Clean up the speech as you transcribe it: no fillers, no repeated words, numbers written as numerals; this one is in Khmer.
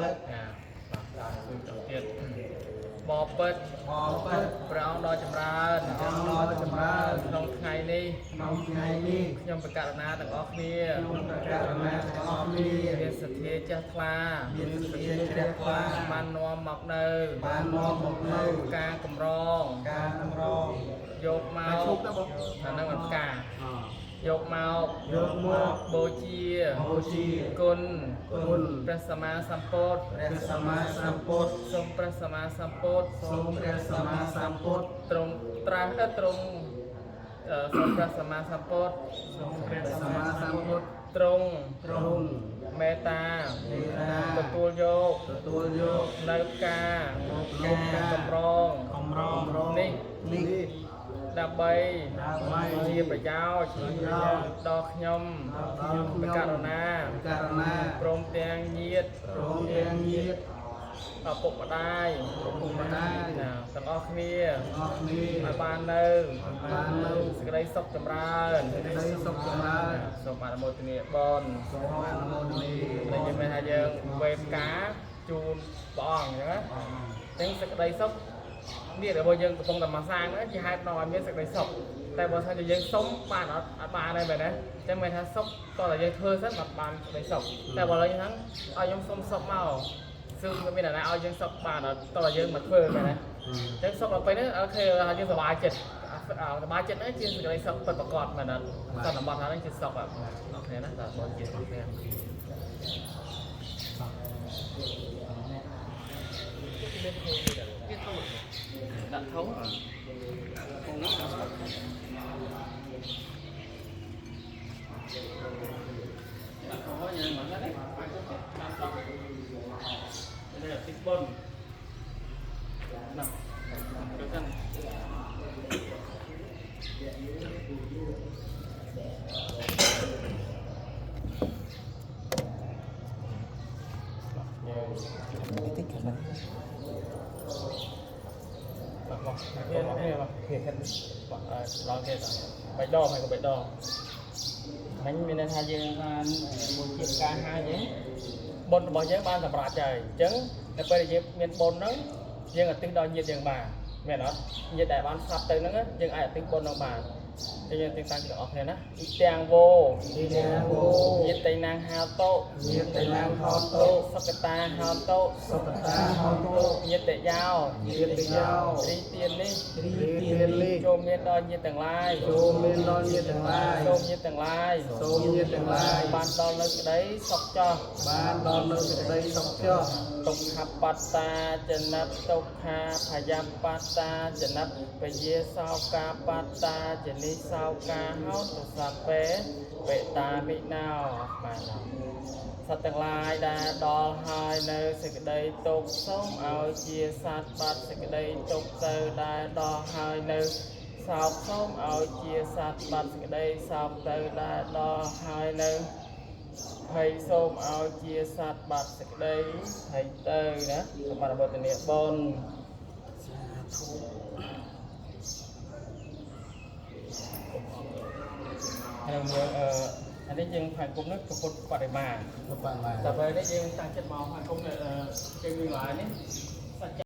លិត ណាបាទគឺទៅទៀតបបិទ្ធ បបិទ្ធ ព្រះអង្គដ៏ចម្រើន អង្គដ៏ចម្រើន ក្នុងថ្ងៃនេះ ក្នុងថ្ងៃនេះ ខ្ញុំប្រកាសណាទាំងអស់គ្នា ខ្ញុំប្រកាសណាទាំងអស់គ្នា មានសទ្ធាចាស់ថ្លា មានសទ្ធាជ្រះថ្លា បាននាំមកនៅ បាននាំមកនៅ ការកម្រង ការកម្រង យកមកអាហ្នឹងមិនផ្កាយកមក យកមក បូជា បូជា គុណ គុណ ព្រះសម្មាសម្ពុទ្ធ ព្រះសម្មាសម្ពុទ្ធ សូមព្រះសម្មាសម្ពុទ្ធ សូមព្រះសម្មាសម្ពុទ្ធ ទ្រង់ត្រាស់ទ្រង់សូមព្រះសម្មាសម្ពុទ្ធ សូមព្រះសម្មាសម្ពុទ្ធ ទ្រង់ ទ្រង់ មេត្តា មេត្តា ទទួលយក ទទួលយក នៅការ ការ កម្រង កម្រង នេះ នេះ ដើម្បី ដើម្បី ជាប្រយោជន៍ ប្រយោជន៍ ដល់ខ្ញុំ ដល់ខ្ញុំ ព្រះករុណា ករណា ព្រមទាំងញាតិ ព្រមទាំងញាតិ ឪពុកម្ដាយ ឪពុកម្ដាយ ណាទាំងអស់គ្នា ទាំងអស់គ្នា ឲ្យបាននៅ បាននៅ សេចក្តីសុខចម្រើន សេចក្តីសុខចម្រើន សូមអនុមោទនាបុណ្យ សូមអនុមោទនា តែយើងមានថាយើងវេផ្កាជូនព្រះអង្គអញ្ចឹងណាអញ្ចឹងសេចក្តីសុខនេះរបស់យើងកំពុងតែមកសាងហ្នឹងជាហេតុនាំឲ្យមានសេចក្តីសុខតែបើសិនជាយើងសុំបានអត់អត់បានទេមែនទេអញ្ចឹងមានថាសុខតោះតែយើងធ្វើសិនបានបានសេចក្តីសុខតែបើឡើយហ្នឹងឲ្យខ្ញុំសុំសុខមកគឺមានអ្នកណាឲ្យយើងសុខបានអត់តោះតែយើងមកធ្វើមែនទេអញ្ចឹងសុខដល់ពេលហ្នឹង OK យើងសប្បាយចិត្តសប្បាយចិត្តហ្នឹងជាសេចក្តីសុខពិតប្រាកដមែនអត់សន្និបាតហ្នឹងជាសុខអរគ្នាណាបាទបងជាគ្នា ដាក់ធំដាក់ធំយើងមកណានេះតិចបុនណាទៅកាន់ តិចៗហ្នឹង បាទមកមកនេះមកគេខិតបាទដល់គេបៃដងហើយក៏បៃដងមិញមានន័យថាយើងបានមួយជាការហើយយើងបុណ្យរបស់យើងបានសម្រាប់ហើយអញ្ចឹងដល់ពេលដែលយើងមានបុណ្យហ្នឹងយើងឧទ្ទិសដល់ញាតិយើងបានមែនអត់ញាតិដែលបានស្លាប់ទៅហ្នឹងយើងអាចឧទ្ទិសបុណ្យហ្នឹងបានតែយើងទាំងតាំងទាំងអស់គ្នាណាអ៊ីទាំងវោ ទីណាវោ ញាតិណាងហៅតោ ញាតិណាងហោតោ សុកតាហៅតោ សុខតាហោតោ ញាតិយោ ញាតិយោ រីទាននេះ រីទាននេះ ចូលមានដល់ញាតិទាំងឡាយ ចូលមានដល់ញាតិទាំងឡាយ សូមញាតិទាំងឡាយ សូមញាតិទាំងឡាយ បានដល់នៅក្តីសុខចោះ បានដល់នៅសេចក្តីសុខចុះ ទុក្ខបត្តាចនិតទុក្ខាភយបត្តាចនិតពយាសោកាបត្តាចនិសោកាហោទសពេបេតាមិណោបានសត្វទាំងឡាយដែលដល់ហើយនៅសេចក្តីទុក្ខសូមឲ្យជាសត្វបាត់សេចក្តីទុក្ខទៅដែលដល់ហើយនៅសោកសូមឲ្យជាសត្វបាត់សេចក្តីសោកទៅដែលដល់ហើយនៅ ភ័យសូមឲ្យជាសត្វបាត់សេចក្តីភ័យទៅណាសម្រាប់អនុមោទនាបុណ្យហើយយើងអានេះយើងផាយគុំនេះពុទ្ធបដិមា លោកបានបាន តែពេលនេះយើងតាំងចិត្តមកផាយគុំនេះជើងមានឡាយនេះ